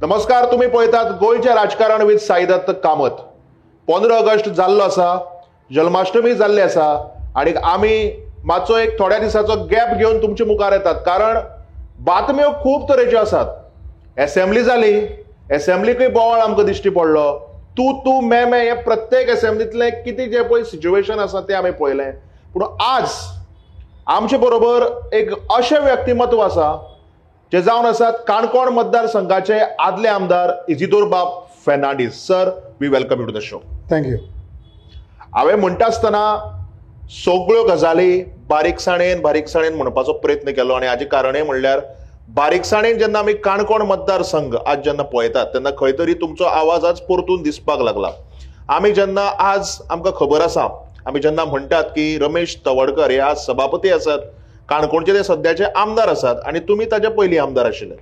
नमस्कार, तुम्ही पळयतात गोंयचें राजकारण विथ साईदत्त कामत. 15 ऑगस्ट जाल्लो आसा, जन्माष्टमी जाल्ली आसा आनी आमी मातसो एक थोड्या दिसाचो गॅप घेवन तुमचे मुखार येतात, कारण बातम्यो खूब तरेच्यो आसात. एसेंब्ली जाली, एसेंब्लीकूय बोवाळ आमकां दिश्टी पडलो. तूं तूं मे मे हे प्रत्येक एसेंब्लींतलें कितें जें पळय सिच्युएशन आसा तें आमी पळयलें. पूण आज आमचे बरोबर एक अशें व्यक्तिमत्व आसा जे जावन आसात काणकोण मतदारसंघाचे आदले आमदार इजिदोर बाब Fernandes. Sir, we welcome you to the show. Thank you. हांवें म्हणटा आसतना सगळ्यो गजाली बारीकसाणेन बारीकसाणेन म्हणपाचो प्रयत्न केलो आनी हाचें कारणय म्हणल्यार बारीकसाणेन जेन्ना आमी काणकोण मतदारसंघ आज जेन्ना पळयतात तेन्ना खंय तरी तुमचो आवाज आज परतून दिसपाक लागला. आमी जेन्ना आज आमकां खबर आसा, आमी जेन्ना म्हणटात की रमेश तवडकर हे आज सभापती आसात, काणकोणचे ते सद्याचे आमदार आसात आनी तुमी ताचे पयलीं आमदार आशिल्ले.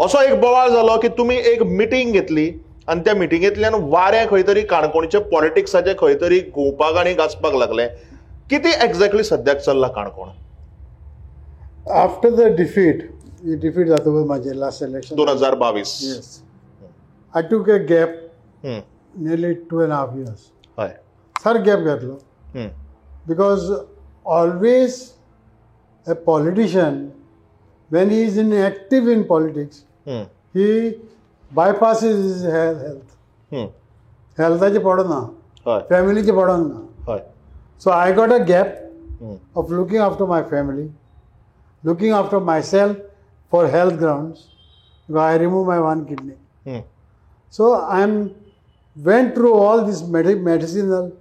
असो एक बोवाळ जालो की तुमी एक मिटींग घेतली आनी त्या मिटिंगेंतल्यान वारें खंय तरी काणकोणचे पॉलिटिक्साचे खंय तरी घुंवपाक आनी गाजपाक लागलें. कितें एक्झॅक्टली सद्याक चल्लां Canacona? After the defeat, defeat जातकच म्हाजें last election 2022. Yes, I took a gap nearly 2.5 years. हय, सर गॅप घेतलो because always a politician when he is in active in politics he bypasses his health. हेल्थाचें पडना, फॅमिलीचें पडना. So I got a gap of looking after my family, looking after myself for health grounds. I remove my one kidney. So I am went through all this medicinal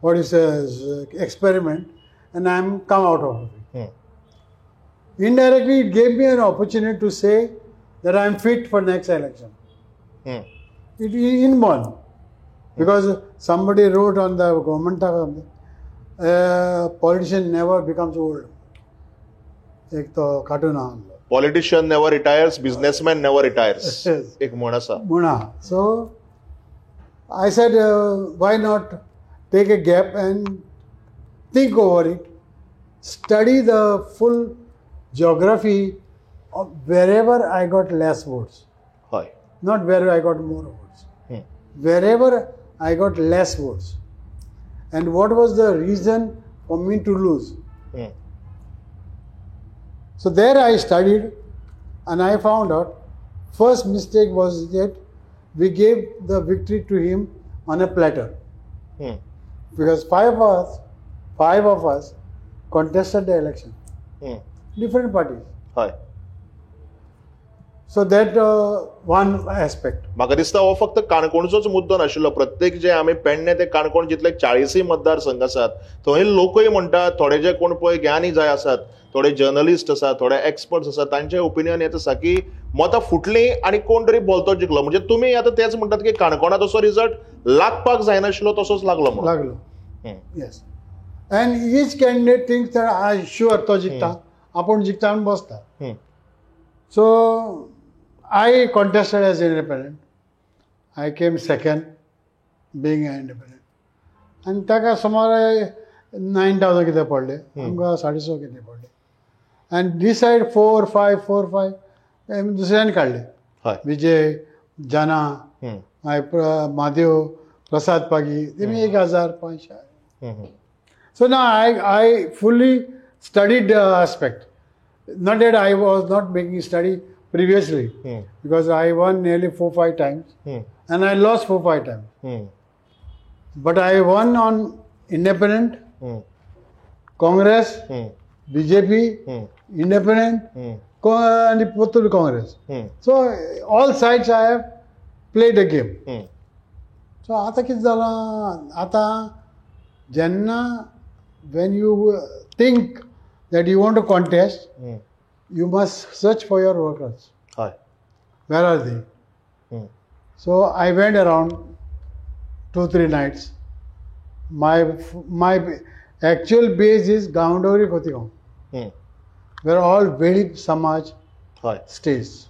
what you says experiment and I am come out of it. Indirectly it gave me an opportunity to say that I am fit for next election. It inborn. Because somebody wrote on the government of politician never becomes old. एक तो cartoon आहा. Politician never retires, businessman never retires. एक म्हण आसा. म्हण आहा. So I said why not take a gap and think over it, study the full geography of wherever I got less votes. हय. Not where I got more votes. Wherever I got less votes. And what was the reason for me to lose? So there I studied and I found out first mistake was that we gave the victory to him on a platter. Because five of us contested the election. Different parties. Hi. So that one aspect. म्हाका दिसता हो फक्त काणकोणचोच मुद्दो नाशिल्लो. प्रत्येक जे आमी पेडणे ते काणकोण जितले 40 मतदारसंघ आसात थंय लोकय म्हणटात, थोडे जे कोण पळय ज्ञानी जाय आसात, थोडे जर्नलिस्ट आसात, थोडे एक्सपर्ट्स आसात, तांचे ओपिनियन येत आसा की मतां फुटलीं आनी कोण तरी बोलतो जिखलो. म्हणजे तुमी आतां तेच म्हणटात की काणकोणांत असो रिजल्ट लागपाक जायनाशिल्लो तसोच लागलो म्हणून. लागलो. Yes. And each candidate thinks that I sure तो जिखता, आपूण जिखता आनी बसता. So I contested as independent. I came second, being an independent. आनी ताका सुमार 9,000 कितें पडले, आमकां 650 कितें पडले. आनी this side 4, 5, 4, 5 दुसऱ्यान काडले. विजय, जाना, मागीर म्हादेव, प्रसाद पागी, तेमी 1,500. So now I fully studied the aspect. Not that I was not making study previously, because I won nearly 4-5 times and I lost 4-5 times. But I won on independent, Congress, BJP, independent, and Puttur Congress. So all sides I have played a game. So आता कितें जालां, आतां जेन्ना when you think that you want to contest, you must search for your workers. Hi. Where are they? So I went around 2-3 nights. My actual base is Gaondongri Khotigao, where all Velip Samaj stays.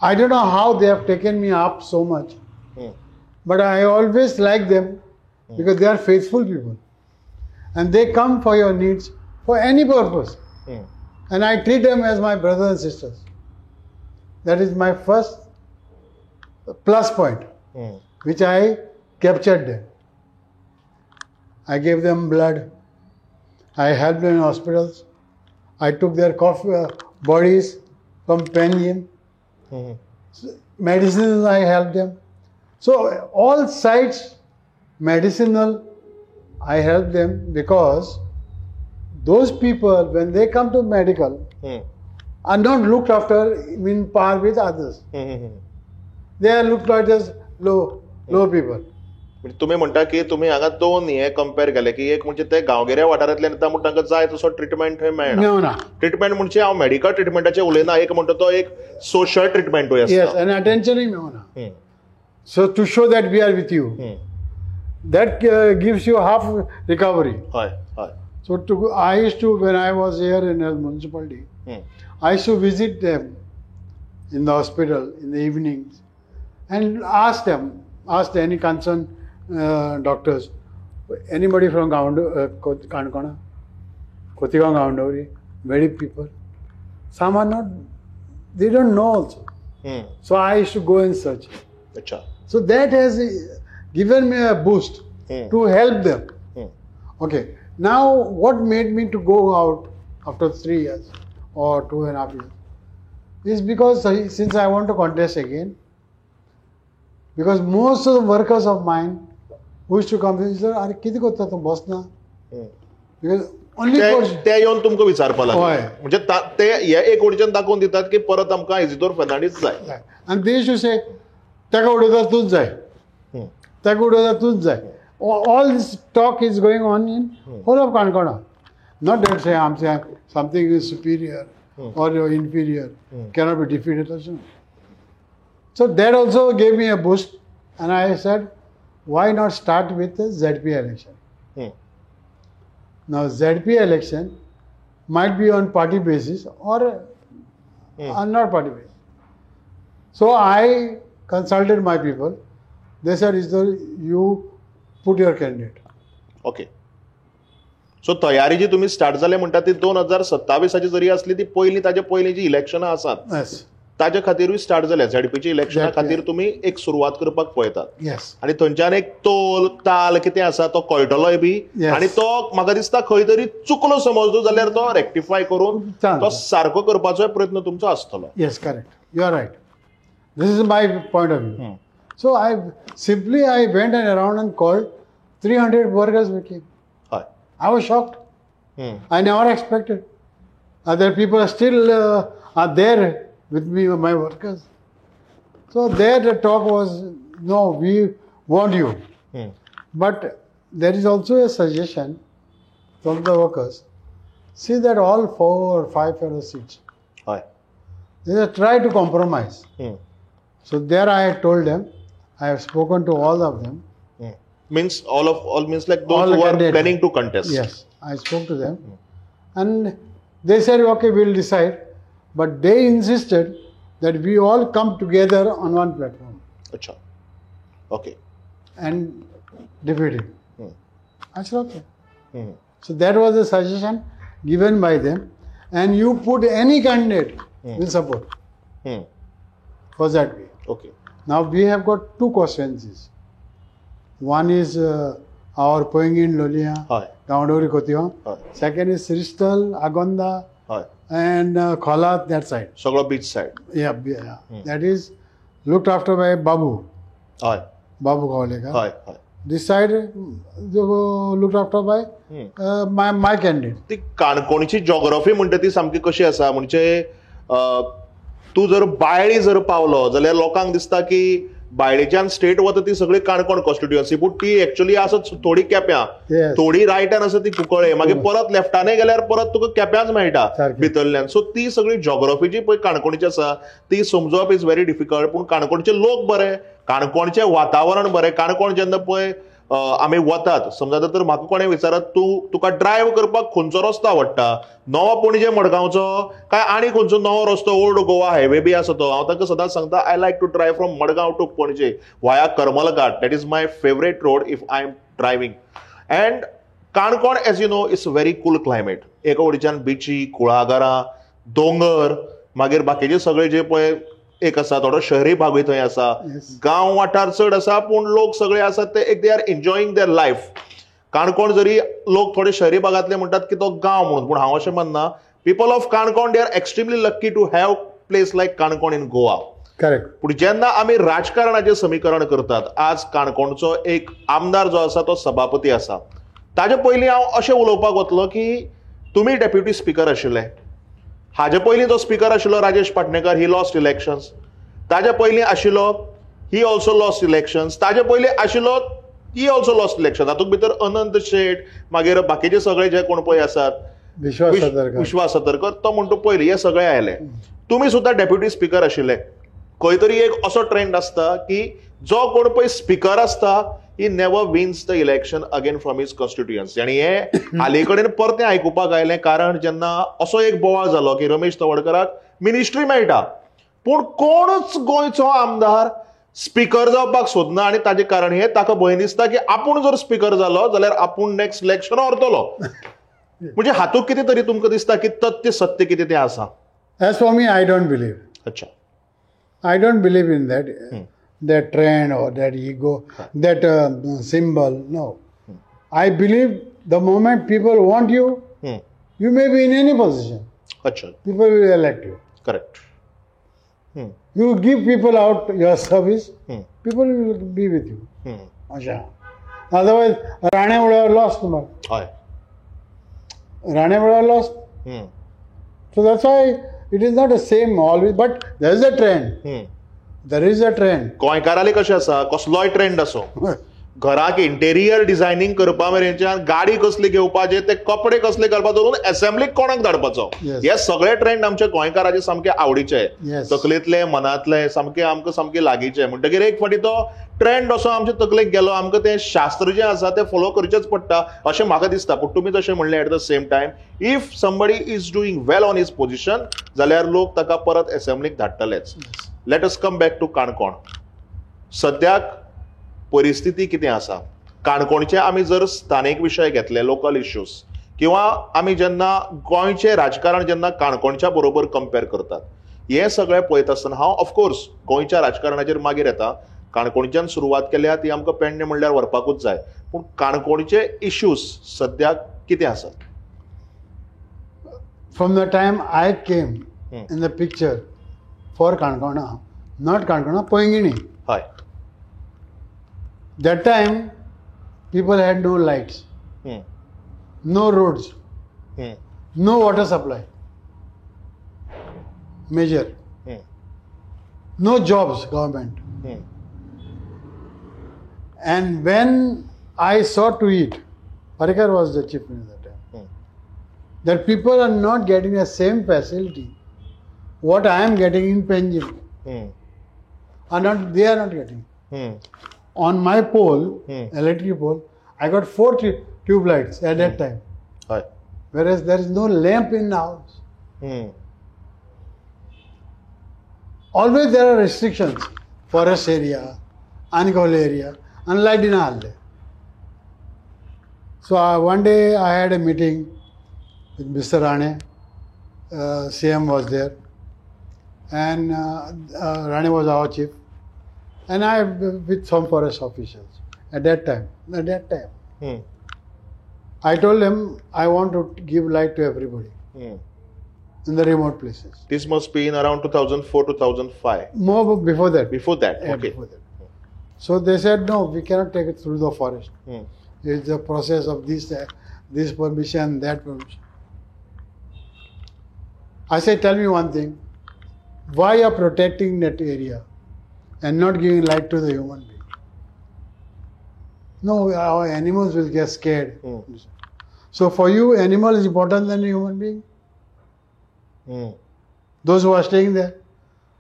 I don't know how they have taken me up so much, but I always like them because they are faithful people. And they come for your needs for any purpose. And I treat them as my brothers and sisters. That is my first plus point, which I captured them. I gave them blood. I helped them in hospitals. I took their coffee, bodies from Panjim. So, medicines, I helped them. So all sides, medicinal, I helped them, because those people, when they come to medical, are not looked after in par with others. They are looked at as low people. तुम्ही म्हणता की तुम्ही हांगा दोन हे compare केले की एक म्हणजे ते गांवगिऱ्या वाठारांतल्यान येता म्हण तांकां जाय तसो ट्रिटमेंट थंय मेळना. ट्रिटमेंट म्हणजे हांव मेडिकल ट्रिटमेंटाचें उलयना, एक म्हणटा तो एक सोशल ट्रिटमेंटूय आसता. आनी अटेन्शनूय मेळना. So to show that we are with you, that gives you half recovery. हय हय. So to I used to, when I was here in a municipality, I used to visit them in the hospital in the evenings and ask them, ask any concerned doctors, anybody from Kankona, Khotigao, Gaondongri, very people. Some are not, they don't know also. So I used to go and search. Achha. So that has given me a boost to help them. Okay. Now what made me to go out after 3 years or 2.5 years is because since I want to contest again, because most of the workers of mine who used to come, they said, "Are कितें करता तूं बस ना?" Because only for ते येवन तुमकां विचारपा लागले. म्हणजे ते हे एक वटेच्यान दाखोवन दितात की परत आमकां इजिदोर फर्नांडीस जाय. आनी they used to say, ताका उडयता तूंच जाय, ताका उडयता तूंच जाय. All this talk is going on in whole of Canacona. Not that say I'm saying something is superior or inferior, cannot be defeated also. So that also gave me a boost, and I said, why not start with the ZP election? Now ZP election might be on party basis or on not party basis. So I consulted my people. They said, "Is there, you put your candidate." Okay. So तयारी जी तुम्ही start जाले म्हणटा ती 2027 जरी असली ती पयलीं ताजे पयलीं जी इलेक्शनां आसात ताजे खातीरूय स्टार्ट जाल्या. झेडपीची इलेक्शना खातीर तुमी एक सुरवात करपाक पळयतात. आनी थंयच्यान एक तोल ताल कितें आसा तो कळटलोय बी, आनी तो म्हाका दिसता खंय तरी चुकलो समजलो जाल्यार तो रेक्टिफाय करून तो सारको करपाचोय प्रयत्न तुमचो आसतलो. Yes, correct, you are right. This is my point of view. So I simply I went and around and called 300 workers came. I was shocked. I never expected. Other people are still are there with me, my workers. So there the talk was, no, we want you. But there is also a suggestion from the workers. See that all 4 or 5 fellow seats. They try to compromise. So there I told them, I have spoken to all of them. Means all means like those all who are planning to contest. Yes, I spoke to them. And they said, okay, we'll decide. But they insisted that we all come together on one platform. Achha. Okay. And defeat him. I said, okay. So that was a suggestion given by them. And you put any candidate, we'll support. For that way. Okay. Now we have got 2 constituencies. One is our Poinguinim, Lolia, Gaondongri, Khotigao. Second is Sristal, Agonda, and Khola, that side. Saglo beach side. Yeah, yeah. That is looked after by Babu. Babu Kavlekar. This side looked after by my candidate. ती काणकोणची geography म्हणटा ती सामकी कशी आसा म्हणजे तूं जर बायळी जर पावलो जाल्यार लोकांक दिसता की बायलेच्यान स्टेट वता ती सगळी काणकोण कॉन्स्टिट्युएन्सी, पूण ती एक्चुअली आसा थोडी केप्यां, थोडी रायटान आसा ती कुंकळे, मागीर परत लेफ्टानय गेल्यार परत तुका केप्यांच मेळटा भितरल्यान. सो ती सगळी जॉग्राफी जी पळय काणकोणची आसा ती समजप is very difficult. पूण काणकोणचे लोक बरे, काणकोणचें वातावरण बरें. काणकोण जेन्ना पळय आमी वतात समजा तर म्हाका कोणें विचारत तूं तुका ड्रायव्ह करपाक खंयचो रस्तो आवडटा, नवो पणजे मडगांवचो काय आनी खंयचो नवो रस्तो ओल्ड गोवा हायवे बी आसा तो, हांव तांकां सदांच सांगता I like to drive from Madgaon to Panaji via Karmalghat. That is my favourite road if I am driving. And Canacona as you know it's very cool climate. एका वटेच्यान बिची, कुळागरां, दोंगर, मागीर बाकीचे सगळे जे पळय एक आसा, थोडो शहरी भागूय थंय आसा, गांव वाठार चड आसा, पूण लोक सगळे आसात ते एक they are enjoying their life. Canacona जरी लोक थोडे शहरी भागांतले म्हणटात की तो गांव म्हणून, पूण हांव अशें मानना. People of Canacona they are extremely lucky to have place like Canacona in Goa. Correct. पूण जेन्ना आमी राजकारणाचें समीकरण करतात, आज काणकोणचो एक आमदार जो आसा तो सभापती आसा. ताजे पयलीं हांव अशें उलोवपाक वतलो की तुमी डेप्युटी स्पिकर आशिल्ले, हाजे पयलीं जो स्पिकर आशिल्लो Rajesh Patnekar, he lost elections. ताजे पयलीं आशिल्लो he also lost elections. ताजे पयलीं आशिल्लो he also lost election. तातूंत भितर अनंत शेट, मागीर बाकीचे सगळे जे कोण पळय आसात, विश्वास सतरकर, तो म्हणतो पयलीं हे सगळे आयले. तुमी सुद्दां डेप्युटी स्पिकर आशिल्ले. खंय तरी एक असो ट्रेंड आसता की जो कोण पळय स्पिकर आसता he never wins the election again from his constituency. आनी हे हाली कडेन परतें आयकुपाक आयलें, कारण जेन्ना असो एक बोवाळ जालो की रमेश तवडकराक मिनिस्ट्री मेळटा, पूण कोणूच गोंयचो आमदार स्पिकर जावपाक सोदना. आनी ताजें कारण हें, ताका भंय दिसता की आपूण जर स्पिकर जालो जाल्यार आपूण नेक्स्ट इलेक्शन व्हरतलो. म्हणजे हातूंत कितें तरी तुमकां दिसता की तथ्य सत्य कितें तें आसा? As for me, I don't believe. अच्छा. I don't believe in that. That trend or that ego, that symbol, no. I believe the moment people want you, you may be in any position. Achha. People will elect you. Correct. You give people out your service, people will be with you. Achha. Otherwise, Rane would have lost. Aye. Rane would have lost. So that's why it is not the same always, but there is a trend. There is a trend. गोंयकाराले कशें आसा, कसलोय trend आसो, घराक interior designing करपा मेरेनच्यान गाडी कसली घेवपाचे, ते कपडे कसले घालपा धरून एसेंब्लीक कोणाक धाडपाचो, हे सगळे ट्रेंड आमच्या गोंयकाराचे सामके आवडीचे, तकलेंतले मनांतले, सामके आमकां सामके लागींचे. म्हणटकीर एक फावटी तो ट्रेंड असो आमच्या तकलेक गेलो, आमकां तें शास्त्र जें आसा तें फॉलो करचेंच पडटा अशें म्हाका दिसता. पूण तुमी जशें म्हणलें, at the same time if somebody is doing well on his position जाल्यार लोक ताका परत एसेंब्लीक धाडटलेच. Let us come back to Canacona. सद्याक परिस्थिती कितें आसा काणकोणचे? आमी जर स्थानीक विशय घेतले, लोकल इश्यूज, किंवा आमी जेन्ना गोंयचें राजकारण जेन्ना काणकोणच्या बरोबर कंपेर करतात, हें सगळें पळयता आसतना हांव ऑफकोर्स गोंयच्या राजकारणाचेर मागीर येता. काणकोणच्यान सुरवात केल्या ती आमकां पेडणे म्हणल्यार व्हरपाकूच जाय. पूण काणकोणचे इश्यूज सद्याक कितें आसात? From the time I came in the picture for Canacona, not Canacona, Poinguinim. हय. That time, people had no lights, no roads, no water supply, major, no jobs, government. And when I saw to it, Parrikar was the chief minister at that time, that people are not getting the same facility what I am getting in Panjim. Are not, they are not getting. On my pole, electric pole, I got 4 tube lights at that time. Right. Whereas there is no lamp in the house. Always there are restrictions. Forest area, Ankole area, and light in all. So one day I had a meeting with Mr. Rane. CM was there. And Rane was our chief. And I with some forest officials at that time. At that time, I told him I want to give light to everybody in the remote places. This must be in around 2004, 2005. More before that. Before that, yeah, okay. Before that. So they said, no, we cannot take it through the forest. It's the process of this, this permission, that permission. I said, tell me one thing. Why you are protecting that area and not giving light to the human being? No, our animals will get scared. So for you, animal is important than a human being? Those who are staying there,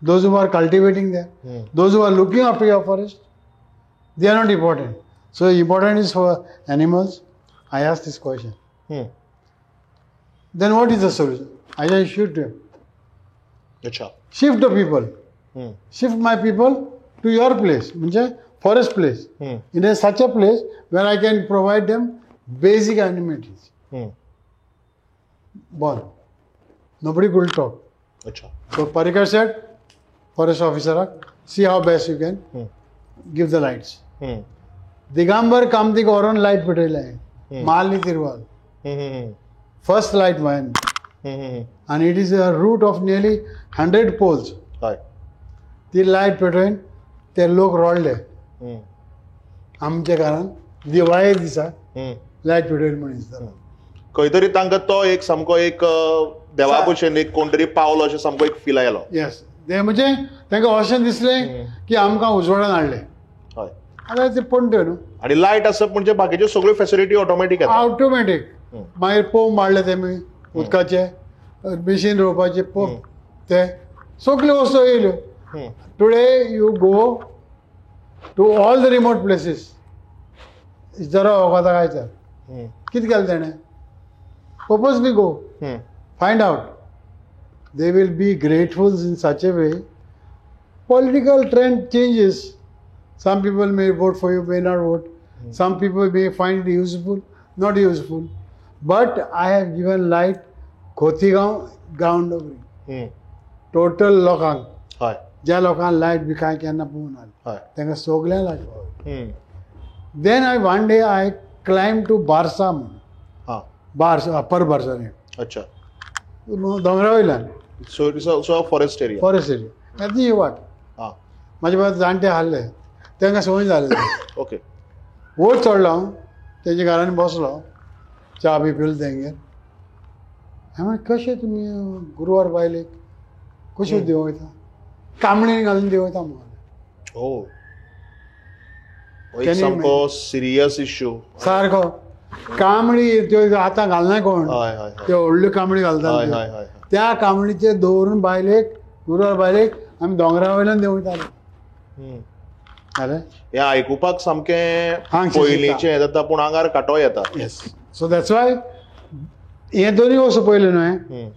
those who are cultivating there, those who are looking after your forest, they are not important. So important is for animals. I asked this question. Then what is the solution? I just shoot him. Achha. Shift the people. Shift my people to your place, forest place, in a such a place where I can provide them basic amenities. Bon. Nobody could talk. Achha. So Parrikar said, forest ऑफिसराक, see how best you can give the lights. Digambar कामतीक व्हरून light पेटयले हांवें, मारली तिरवाल, first light गोंयान. आनी it is a route of nearly 100 poles. ती light पेटोवन ते लोक रडले आमच्या घरान दिवाळे दिसा लायट पेटयली म्हण दिसता. खंय तरी तांकां तो एक सामको एक देवा भशेन एक कोण तरी पावलो अशें सामको एक फील आयलो. येस, ते म्हणजे तांकां अशें दिसलें की आमकां उजवाडान हाडलें. हय, आतां ते पणट्यो न्हू, आनी लायट आसप म्हणजे बाकीच्यो सगळ्यो फॅसिलिटी ऑटोमॅटीक येता, ऑटोमॅटीक. मागीर पंप मारले तेमी उदकाचे, मशीन रोवपाचे पंप, ते सगल्यो वस्तू येयल्यो. Today you go to all the remote places, जरा वखदां काय तर कितें केलें तेणें, purposely go find out, they will be grateful in such a way. Political trend changes, some people may vote for you, may not vote, some people may find it useful, not useful, but I have given light Khotigao ground Dogri total लोकांक, ज्या लोकांक light बी कांय केन्ना पळोवंक ना तांकां सगळ्यांक light पावली. Then I one day I climb to Barsa म्हणून, बार्सा, अप्पर बार्सा न्ही, अच्छा, दोंगरा वयल्यान, so it is also a forest area, forest area येतली ही वाट. म्हाजे बाबा जाणटे हाडले, तांकां संवय जाली. ओके, वयर चडलो हांव, तेंच्या घरान बसलो, च्या बी पिलो तेंगेर. हांवें म्हणलें कशें तुमी गुरवार बायलेक कश्यो देंवयता, कामणेन घालून देंवयता म्हणून. हो, एक सामको सिरियस इश्यू सारको. कामणी त्यो आतां घालना कोण, त्यो व्हडल्यो कामणी घालता, त्या कामणीचेर दवरून बायलेक, गुरवार बायलेक आमी दोंगरा वयल्यान देंवयताले. हें आयकुपाक सामकें पयलींचें जाता, पूण आंगार कांटो येता. येस, सो that's why हें दोनूय वस्तू पयलें न्हय.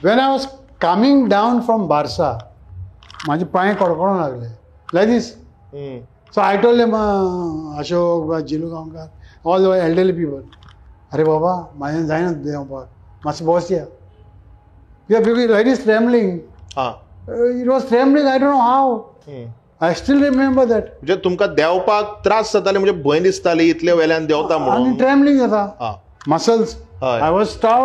When I was coming down from Barsa, म्हाजे पांय कडकडोंक लागले like this. So I told them, Ashok, Jilu Gaonkar, all the elderly people, अरे बाबा म्हाज्यान जायना देंवपाक, मातशें बसया. Because like this trembling, it was trembling, I don't know how, I still remember that. म्हणजे तुमकां देंवपाक त्रास जाताले, म्हणजे भंय दिसताली इतले वेल्यान देंवता म्हणून, आनी ट्रेमलिंग जाता muscles. I was star,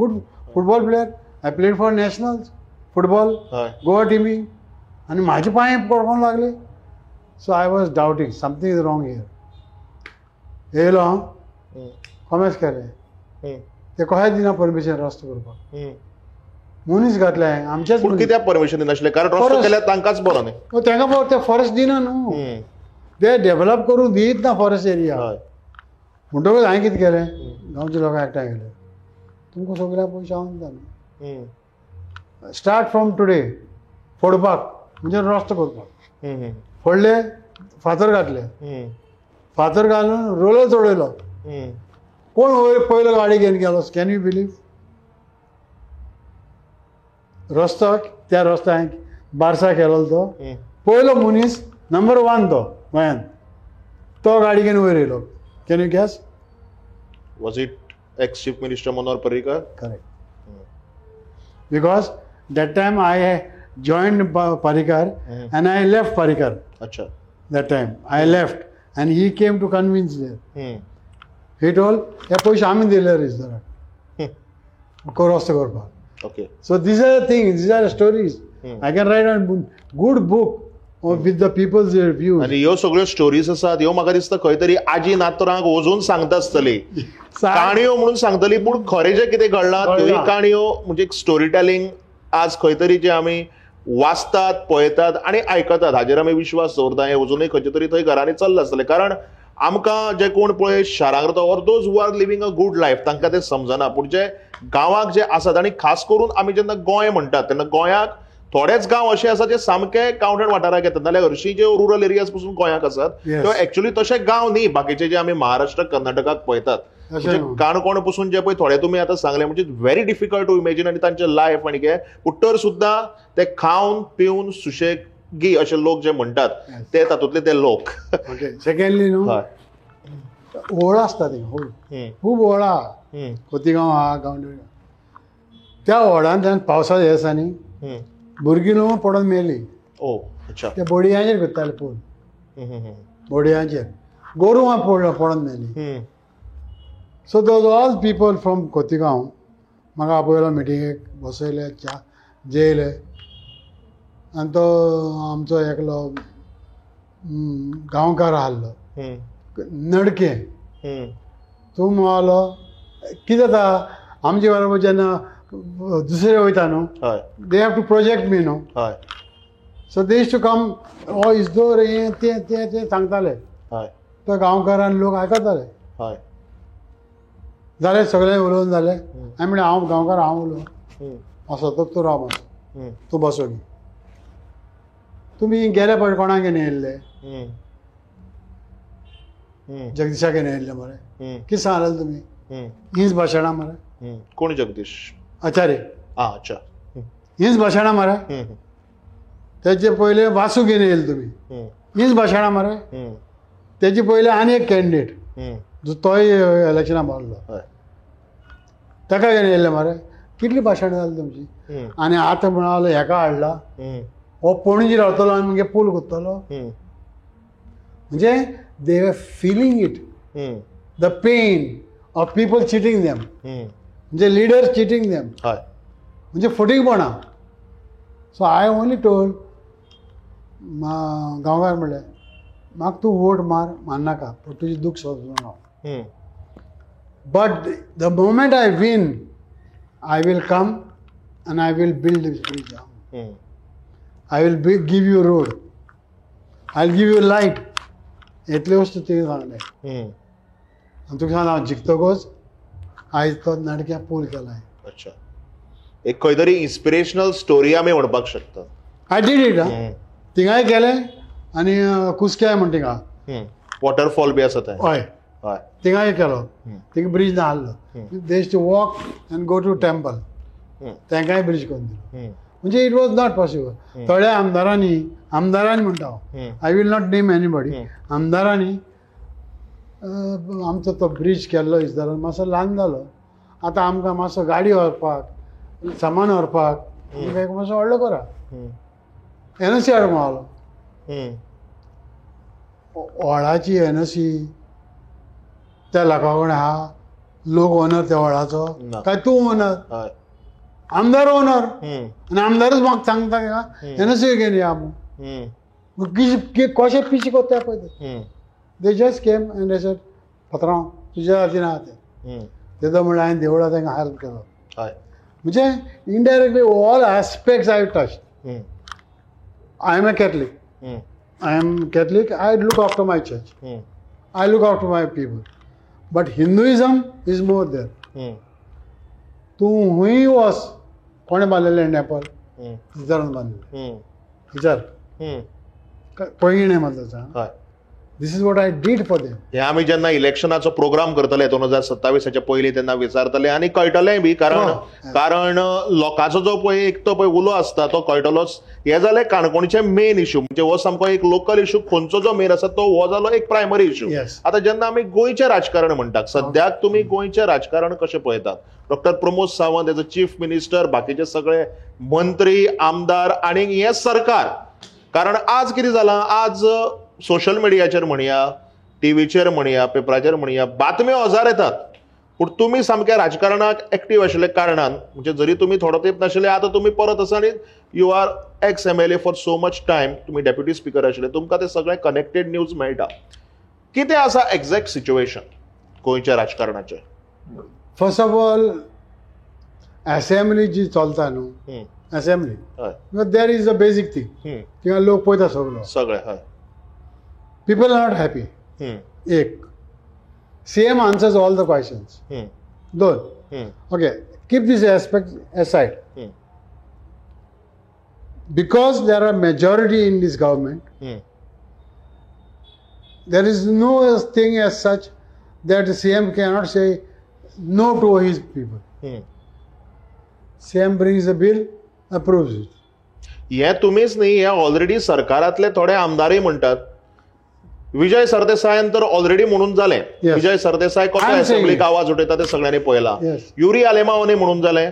good football player, I played for nationals football, Goa टिमी, आनी म्हाजे पांय कडकोंक लागले. So I was doubting something is wrong here. येयलो हांव, कॉमेस केलें, ते कशें दिना परमिशन रस्तो करपाक, मनीस घातले हांवें आमचेच. पूण कित्याक परमिशन दिनाशिल्लें? कारण रस्तो केल्यार तांकांच बरो न्ही, तांकां बरो, ते फॉरेस्ट दिना न्हू, ते डेवलप करूंक दीत ना फॉरेस्ट एरिया. म्हणटकूच हांवें कितें केलें, गांवच्या लोकांक एकठांय केलें, तुमकां सगळ्यांक पयशे हांव दिता न्हू, स्टार्ट फ्रॉम टुडे फोडपाक, म्हणजे रस्तो करपाक. फोडले, फातर घातले, फातर घालून रोलर चडयलो. कोण वयर पयलो गाडी घेवन गेलो, can you believe? रस्तो, त्या रस्तो हांवें बारसा केलो तो पयलो मनीस नंबर 1 तो गोंयांत, तो गाडी घेवन वयर येयलो. Can you guess? Was it ex chief minister Manohar Parrikar? Correct. Because that time I joined Parrikar and I left Parrikar. Acha. That time I left and he came to convince there. He told, हे पयशे आमी दिले रे सराक रस्तो करपाक. Okay. So these are the things, these are the stories. I can write a good book with the people's views. आनी ह्यो सगळ्यो स्टोरीज आसात ह्यो म्हाका दिसता खंय तरी आजी नातरांक वचून सांगता आसतली, काणयो म्हणून सांगतली, पूण खरें जें कितें घडलां त्योय काणयो म्हणजे स्टोरी टेलिंग आज खंय तरी जे आमी वाचतात, पळयतात आनी आयकतात हाजेर आमी विश्वास दवरता. हें अजुनूय खंयचे तरी थंय घरांनी चल्लां आसतलें, कारण आमकां जे कोण पळय शारांक रावता or those who are living a good life तांकां तें समजना, पूण जे गांवाक जे आसात आनी खास करून आमी जेन्ना गोंय म्हणटात तेन्ना गोंयाक थोडेच गांव अशे आसात जे सामके गांवठण वाठाराक येतात, नाल्यार हरशीं जे रुरल एरियाज पसून गोंयाक आसात त्यो एक्चुअली तशे गांव न्ही. बाकीचे जे आमी महाराष्ट्र कर्नाटकाक पळयतात, म्हणजे काणकोण पसून जे पळय थोडे तुमी आतां सांगले म्हणजे व्हेरी डिफिकल्ट टू इमेजीन आनी तांचे लायफ आनी कितें, पूण तर सुद्दां ते खावन पिवन सुशेगी अशे लोक जे म्हणटात ते तातूंतले ते लोक. सेकंडली न्हू होळ आसता ती, होळ खूब होळा, खोतीगांव आहा, गांवडोंगरी, त्या होळान पावसाच्या दिसांनी भुरगीं न्हू पडोन मेली. ओ अच्छा. ते बोडयांचेर करताले पूल, बोडयांचेर गोरवां पडोन मेली. So those all people from Khotigao म्हाका आपयलो मिटिंगेक, बसयले, च्या जेयले. आनी तो आमचो एकलो गांवकार आहलो नडके, तूं म्हणलो कितें जाता आमचे बरोबर जेन्ना दुसरे वयता न्हू, they have to project me न्हू. So they used to come, हो इजदोर हें तें तें तें सांगताले. तो गांवकारान लोक आयकताले. जालें सगळें उलोवन जालें. हांवें म्हणलें हांव गांवकार, हांव उलोवन असो तर तूं राव मातसो, तूं बसो. तुमी गेले पळय कोणाक घेवन येयल्ले, जगदीशाक घेवन येयल्ले मरे, कितें सांगलें तुमी, हीच भाशणां मरे. कोण जगदीश? आचार्य. अच्छा, हीच भाशणां मरे. तेजे पयले वासू घेवन येयले तुमी, हीच भाशणां मरे. तेजे पयले आनी एक कॅन्डिडेट जो तोय इलेक्शनाक बारलो, ताका घेवन येयल्ले मरे. कितली भाशणां जाली तुमची. आनी आतां म्हणालो हेका हाडला, हो पणजी रावतलो आनी मागीर पूल करतलो. म्हणजे they are feeling it, the pain of people cheating them, म्हणजे लिडर्स चिटींग देम, म्हणजे फटींगपणां. सो I only told गांवकार म्हणलें म्हाका तूं वोट मार मारनाका, पूण तुजें दूख सोदून हांव. But the moment I win I will come and I will build this bridge. I will give you road, I will give you light. इतल्यो वस्तू तुवें सांगलें. आनी तुका सांग हांव जिखतकच आयज तो नाडक्या पूल केला. अच्छा, एक खंय तरी इन्स्पिरेशनल स्टोरी आमी म्हणपाक शकता. I did it. थिंगाय केलें आनी कुस्क्याय म्हण थिंगा वॉटरफॉल बी आसा थंय. हय हय, थिंगाय केलो, थिंगा ब्रीज ना आहलो, they used to walk and go to temple, तांकांय ब्रीज करून दिलो. म्हणजे it was not possible. थोड्या आमदारांनी, आमदारांनी म्हणटा हांव, I will not name anybody, आमदारांनी आमचो तो ब्रीज केल्लो इजदारान मातसो ल्हान जालो, आतां आमकां मातसो गाडी व्हरपाक, सामान व्हरपाक आमकां एक मातसो व्हडलो करा. एनओसी हाड म्हणलो, व्हडाची एनओसी त्या लोकां कडेन आहा, लोक ओनर त्या व्हडाचो काय तूं ओनर, आमदार ओनर. आनी आमदारूच म्हाका सांगता एनओसी घेवन या म्हूण, कशें पिशें कोत्ता पळय ते. They just came and they said पत्रांव तुज्या हातीन आहा तें. तेदो म्हणल्यार हांवें देवळा तांकां हेल्प केलो. म्हणजे indirectly all aspects I touch. I am a Catholic, I am Catholic, I look after my church, I look after my people, but Hinduism is more there. तूं हुंय वच, कोणें बांदलेलें टेम्पल, विचारून बांदलेलें, विचार पैंगीण मातसो. This is what I did for them. हे आमी जेन्ना इलेक्शनाचो programme करतले 2027 पयलीं तेन्ना विचारतले आनी कळटलेंय बी, कारण कारण लोकांचो जो पळय एक तो पळय उलो आसता तो कळटलोच. हे जालें काणकोणचें मेन इश्यू, म्हणजे हो सामको एक लोकल इश्यू, खंयचो जो मेन आसा तो हो जालो एक प्रायमरी इश्यू. आतां जेन्ना आमी गोंयचें राजकारण म्हणटात, सद्याक तुमी गोंयचें राजकारण कशें पळयतात? Doctor Pramod Sawant as a chief minister, बाकीचे सगळे मंत्री, आमदार आनी हें सरकार. कारण आज कितें जालां, आज सोशल मिडियाचेर म्हणया, टीव्हीचेर म्हणया, पेपराचेर म्हणया, बातम्यो हजार येतात, पूण तुमी सामक्या राजकारणाक एक्टीव आशिल्ल्या कारणान, म्हणजे जरी तुमी थोडो तेंप नाशिल्ले, आतां तुमी परत आसा आनी you are ex MLA for so much time, तुमी डेप्युटी स्पिकर आशिल्ले, तुमकां ते सगळें कनेक्टेड न्यूज मेळटा. कितें आसा एग्जॅक्ट सिच्युएशन गोंयच्या राजकारणाचें? फर्स्ट ऑफ ऑल एसेंब्ली जी चलता न्हू, assembly there is a basic thing, थिंगा लोक पळयता सगलो सगळे. हय, people are not happy. एक, CM answers all the questions. दोन, okay, keep this aspect aside, because there are majority in this government, there is no thing as such that CM cannot say no to his people. CM brings a bill, approves it. हे तुमीच न्ही, हे already सरकारांतले थोडे आमदारय म्हणटात. विजय सरदेसायान तर already म्हणून जालें, विजय सरदेसाय कसो असेंब्लीक आवाज उठयता ते सगळ्यांनी पळयला. युरी आलेमावनी म्हणून जालें,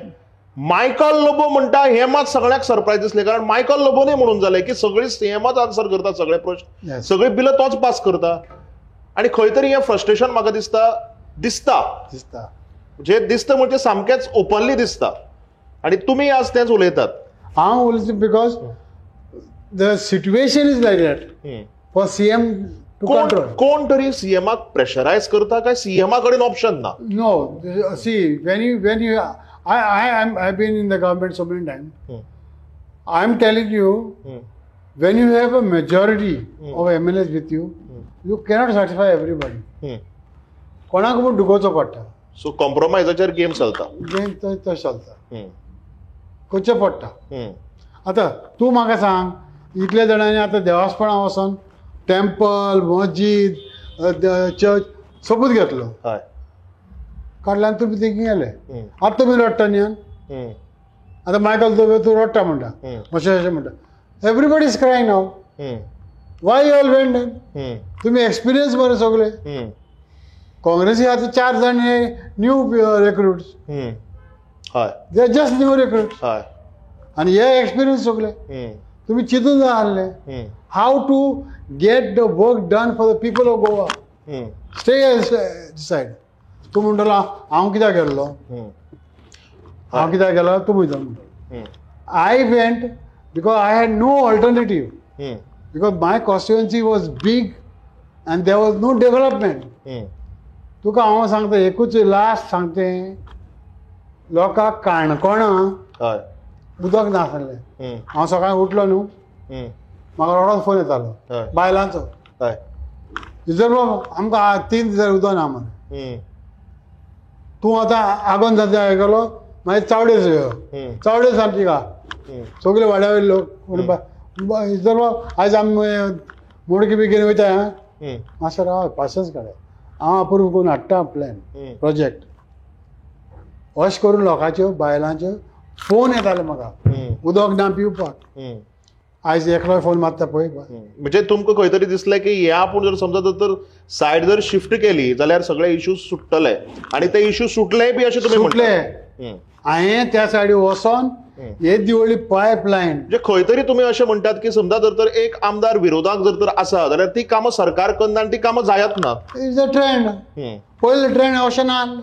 मायकल लोबो म्हणटा हे मात सगळ्याक सरप्रायज दिसले, कारण मायकल लोबोने म्हणून जालें की सगळी सीएमच आन्सर करता सगळे प्रश्न, सगळे बिल तोच पास करता. आनी खंय तरी हें फ्रस्ट्रेशन म्हाका दिसता दिसता दिसता जे दिसता म्हणजे सामकेंच ओपनली दिसता. आनी तुमी आज तेंच उलयतात. हांव उलयता because the situation is like that for CM to control. कोण तरी सीएमाक प्रेशरायज करता काय सीएमा कडेन ऑप्शन ना? No, see when you when you I been in the government so many time. I am telling you, when you have a majority of MLAs with you, you cannot satisfy everybody. कोणाक म्हूण दुखोवचो पडटा. So कॉम्प्रोमायजाचेर game चलता. Game तशें चलता, करचें पडटा. आतां तूं म्हाका सांग, इतल्या जाणांनी आतां देवासपणां वचोन टेम्पल, मस्जीद, चर्च सोपूत घेतलो, काडल्यान तुमी थिंगा गेले. आतां तुमी रडटा न्ही, आतां मायकल लोबो तूं रडटा म्हणटा, अशें अशें म्हणटा. Everybody is crying now. Why you all went? तुमी एक्सपिरियन्स बरे सगळे. काँग्रेसी आतां 4 जाण हे new recruits, they are just new recruits आनी हे एक्सपिरियन्स सगळे. तुमी चिंतून जाय आहले how to get the work done for the people of Goa. Stay decide. तूं म्हणटलो हांव कित्याक गेल्लो, हांव कित्याक गेलो, तूं म्हणटलो. I went because I had no alternative, because my constituency was big and there was no development. तुका हांव सांगता एकूच लास्ट सांगते, लोकांक काणकोणा उदक नासलें. हांव सकाळीं उठलो न्हू, म्हाका रोखडोच फोन येतालो बायलांचो, इजर बाबा आमकां 3 दीस उदक ना मरे. तूं आतां आगोन जाता गेलो, मागीर चावडेर यो, चावडेर सामकी का सगळे वाड्या वयले लोक इजर बाबा आयज आमी मोडकी बिगेन वयता, मातसो राव पाशेंच काडा, हांव अप्रूव करून हाडटा प्लॅन प्रोजेक्ट. अशें करून लोकांच्यो बायलांच्यो फोन येताले म्हाका उदक ना पिवपाक. आयज एकलो फोन मारता पळय. म्हणजे तुमकां खंय तरी दिसलें की हे आपूण जर समजा तर सायड जर शिफ्ट केली जाल्यार सगळे इश्यूज सुट्टले, आनी ते इश्यू सुटले बी अशें तुमी सुटले. हांवें त्या सायडी वचोन येदी व्हडली पायप लायन. म्हणजे खंय तरी तुमी अशें म्हणटात की समजा जर तर एक आमदार विरोधाक जर तर आसा जाल्यार ती कामां सरकार करना आनी ती कामां जायत ना. It's a trend. पयलें ट्रेंड अशें ना आहलें,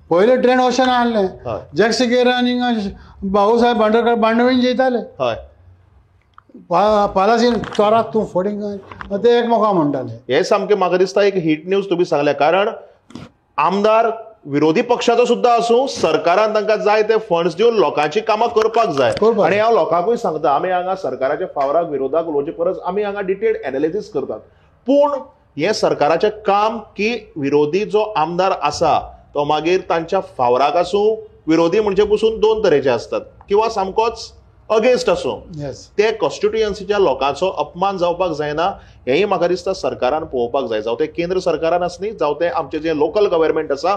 पयलें ट्रेंड अशें ना आहलें. जॅक सिकेरा आनी भाऊसाहेब भांडवलकर बांडवीन जेयताले, पालासीन चोरात तूं फोडींग ते एकमेकां म्हणटाले. हे सामकें म्हाका दिसता एक हीट न्यूज तुमी सांगल्या, कारण आमदार विरोधी पक्षाचो सुद्दां आसूं सरकारान तांकां जाय ते फंड्स दिवन लोकांची कामां करपाक जाय. आनी हांव लोकांकूय सांगता, आमी हांगा सरकाराच्या फावराक विरोधाक उलोवचे परस आमी हांगा डिटेल्ड एनालिसीस करतात. पूण हें सरकाराचें काम की विरोधी जो आमदार आसा तो मागीर तांच्या फावराक आसूं, विरोधी म्हणजे पसून 2 तरेचे आसतात किंवा सामकोच अगेन्स्ट आसूं, ते कॉन्स्टिट्युएन्सीच्या लोकांचो अपमान जावपाक जायना. हेंय म्हाका दिसता सरकारान पळोवपाक जाय, जावं तें केंद्र सरकारान आसनी, जावं तें आमचें जें लोकल गव्हर्मेंट आसा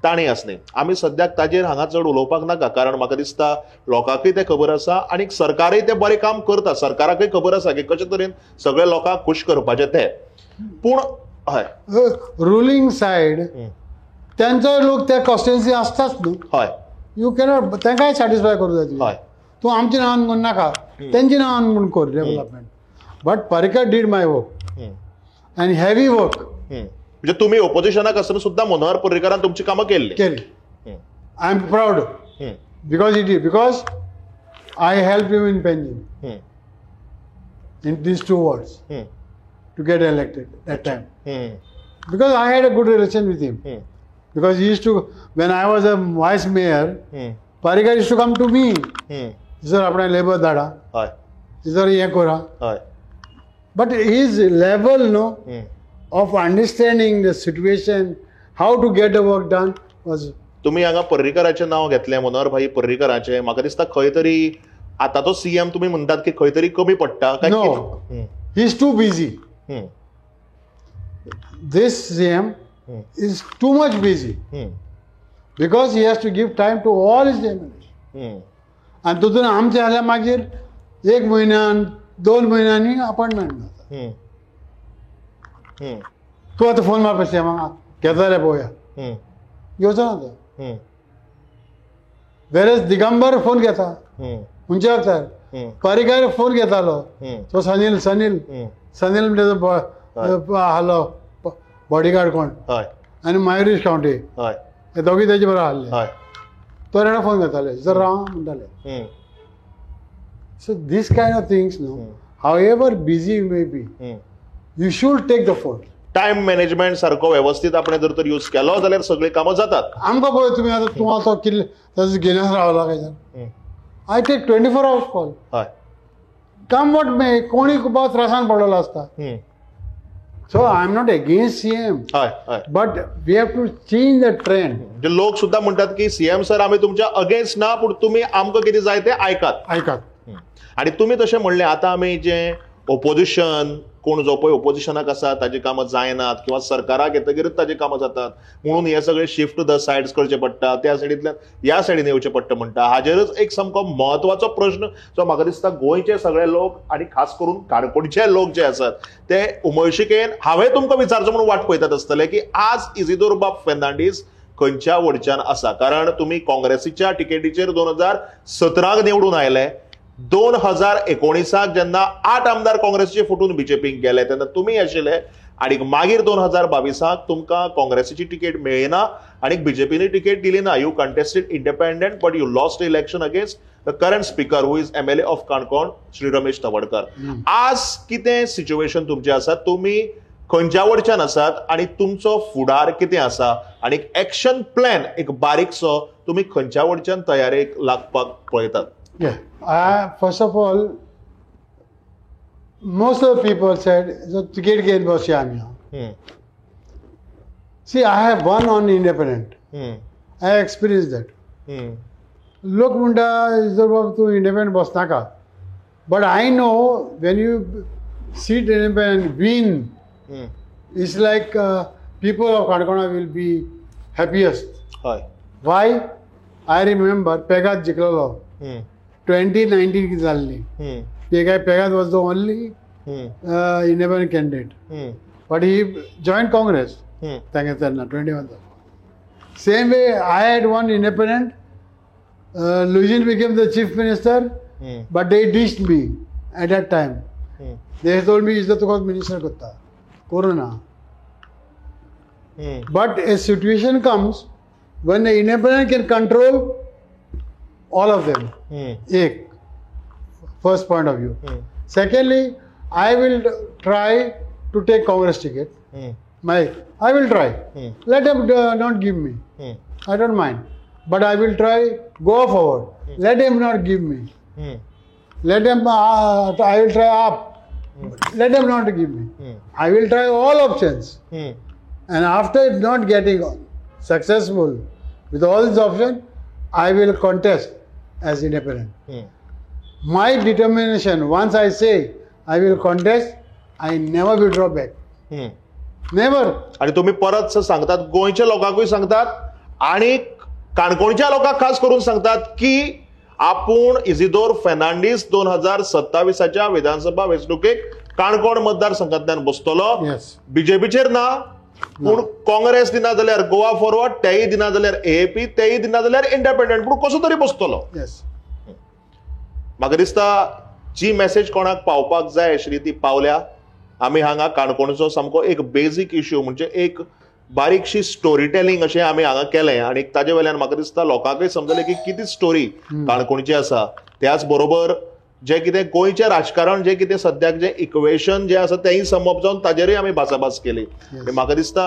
तांणी आसनी. आमी सद्याक ताजेर हांगा चड उलोवपाक नाका, कारण म्हाका दिसता लोकांकूय तें खबर आसा आनी सरकारय तें बरें काम करता. सरकाराकूय खबर आसा की कशे तरेन सगळे लोकांक खूश करपाचें तें. पूण हय रुलींग सायड त्यांचो लोक त्या कॉन्स्टिट्युएन्सी आसताच न्हू. हय, you cannot तांकांय सॅटिस्फाय करूं जाय. हय, तूं आमच्या नांवान म्हूण नाका, तेंच्या नांवान म्हूण कर development. But Parrikar did my work and heavy work. म्हणजे तुमी ओपोजिशनाक आसतना सुद्दां मनोहर पर्रीकारान तुमची कामां केल्ली केली. I am proud because it because I help you in Panjim in these 2 wards to get elected that time, because I had a good relation with him. Because he used to, when I was a vice mayor, Parrikar used to come to me. Sir, आपणे labour धाडा, sir हें करा. But his level no of understanding the situation, how to get the work done was. तुमी हांगा पर्रीकराचें नांव घेतलें, मनोहर भाई पर्रीकराचें. म्हाका दिसता खंय तरी आतां तो सीएम तुमी म्हणटात की खंय तरी कमी पडटा. No, he is too busy. This CM is too much busy because he has to give time to all his MLAs. आनी तितून आमचें जाल्यार मागीर 1 म्हयन्यान 2 म्हयन्यांनी अपॉयंटमेंट मेळटा. तूं आतां फोन मारपा सीएमाक घेता जाल्यार पळोवया, घेवचो ना तो. वेरेज दिगंबर फोन घेता खंयच्या वक्तार, पर्रीकार फोन घेतालो, तो सनील सनील सनील म्हणजे आहलो बॉडीगार्ड कोण, आनी मयुरेश खावंटे, हे दोगी तेजे बरोबर आहले, तो रेडो फोन घेताले, जर राव म्हणटाले. So this kind of things no, however busy you may be, you should take the phone. Time management सारको व्यवस्थीत आपण जर तर यूज केलो जाल्यार सगळीं कामां जातात. आमकां पळय तुमी आतां तूं आतां किल्ले ताजो घेवन रावला काय, I take 24 hours call. हय, कम what may, कोणी खूब त्रासान पडलेलो आसता. So I am not against CM, but we have to change the trend. म्हणजे लोक सुद्धा म्हणटात की सीएम सर आमी तुमच्या अगेन्स्ट ना, पूण तुमी आमकां कितें जाय तें आयकात आयकात. आनी तुमी तशें म्हणलें, आतां आमी जें ओपोजिशन कोण जो पळय ओपोजिशनाक आसा ताजी कामां जायनात किंवा सरकाराक येतगीरच ताजी कामां जातात, म्हणून हे सगळे शिफ्ट the sides करचे पडटा, त्या सायडींतल्यान ह्या सायडीन येवचें पडटा म्हणटा. हाजेरच एक सामको म्हत्वाचो प्रश्न जो म्हाका दिसता गोंयचे सगळे लोक आनी खास करून काणकोणचे लोक जे आसात ते उमळशिकेन हांवें तुमकां विचारचो म्हणून वाट पळयतात आसतले की आज इजिदोर बाब फेर्नांडीस खंयच्या वडच्यान आसा, कारण तुमी काँग्रेसीच्या तिकेटीचेर 2017 निवडून आयले, 2019 जेन्ना 8 आमदार काँग्रेसीचे फुटून बीजेपीक गेले तेन्ना तुमी आशिल्ले, आनी मागीर 2022 तुमकां काँग्रेसीची तिकेट मेळ्ळी ना आनी बीजेपीन तिकेट दिली ना. You contested independent but you lost election against the current speaker who is MLA of Canacona Shri Ramesh Tawadkar. आज कितें सिच्युएशन तुमचें आसा, तुमी खंयच्या वडच्यान आसात आनी तुमचो फुडार कितें आसा आनी एक्शन प्लॅन एक बारीकसो तुमी खंयच्या वडच्यान तयारेक लागपाक पळयतात? Yeah, first of all, most of the people said, "So ticket get बसया आमी." See, I have won on independent. I experienced that. लोक म्हणटा जर बाबा तूं independent बसनाका, but I know when you sit independent win, it's like people of Canacona will be happiest. हय. Why? I remember पेगात जिखलेलो 2019 कितें जाल्ली, Pegad was the only independent candidate, but he join Congress तांगे तेन्ना 21. Same way I had one independent, Luizinho became the chief minister, but they ditched me at that time. They told me is तुका minister करता करूं ना. But a situation comes when the independent can control all of them. Ek, first point of view. Secondly, I will try to take Congress ticket. I will try. Let them not give me. I don't mind. But I will try, go forward. Let them not give me. Let them, I will try up. Let them not give me. I will try all options. And after not getting successful with all these options, I will contest as independent. My determination, once I say I will contest, I never withdraw back. Never. आणि तुम्ही परत सांगतात, गोंयच्या लोकांकूय सांगतात आणि काणकोणच्या लोकांक खास करून सांगतात की आपूण इजिदोर फेर्नांडीस 2027 विधानसभा वेंचणुकेक काणकोण मतदारसंघांतल्यान बसतलो, बीजेपीचेर ना, पूण काँग्रेस दिना जाल्यार गोवा फॉरवर्ड, तेय दिना जाल्यार एएपी, तेय दिना जाल्यार इंडिपेंडंट, पूण कसो तरी बसतलो. म्हाका दिसता जी मेसेज कोणाक पावपाक जाय आशिल्ली ती पावल्या. आमी हांगा काणकोणचो सामको एक बेजीक इश्यू म्हणजे एक बारीकशी स्टोरी टेलिंग अशें आमी हांगा केलें आनी ताजे वयल्यान म्हाका दिसता लोकांकूय समजलें की कितें स्टोरी काणकोणची आसा. त्याच बरोबर जें कितें गोंयचें राजकारण जें कितें सद्याक जें इक्वेशन जें आसा तेंय समप जावन ताजेरूय आमी भासाभास केली. म्हाका दिसता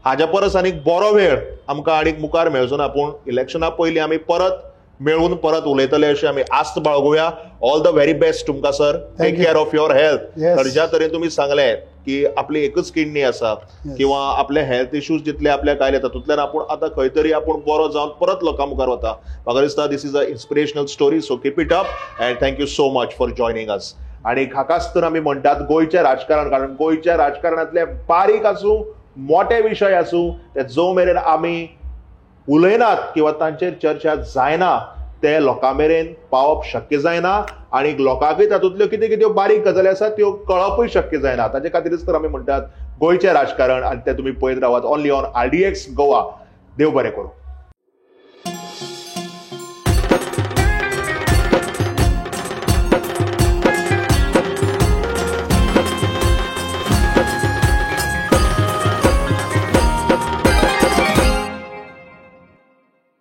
हाज्या परस आनीक बरो वेळ आमकां आनीक मुखार मेळचो ना, पूण इलेक्शना पयलीं आमी परत मेळून परत उलयतले अशें आमी आस्त बाळगुया. ऑल the very best तुमकां sir. Take care of your health. तर ज्या तरेन तुमी सांगलें की आपली एकच किडनी आसा किंवा आपले हेल्थ इश्यूज जितले आपल्याक आयले तातूंतल्यान आपूण आतां खंय तरी आपूण बरो जावन परत लोकां मुखार वता. म्हाका दिसता this is a inspirational story, so keep it up and thank you so much for joining us. आनी हाकाच तर आमी म्हणटात गोंयचें राजकारण, कारण गोंयच्या राजकारणांतले बारीक आसूं मोटे विशय आसूं ते जो मेरेन आमी उलयनात किंवा तांचेर चर्चा जायना ते लोकां मेरेन पावप शक्य जायना आनी लोकांकूय तातूंतल्यो कितें कितें बारीक गजाली आसा त्यो कळपूय शक्य जायना. ताचे खातीरच तर आमी म्हणटात गोंयचें राजकारण, आनी तें तुमी पळयत रावात only on RDX Goa. देव बरें करूं.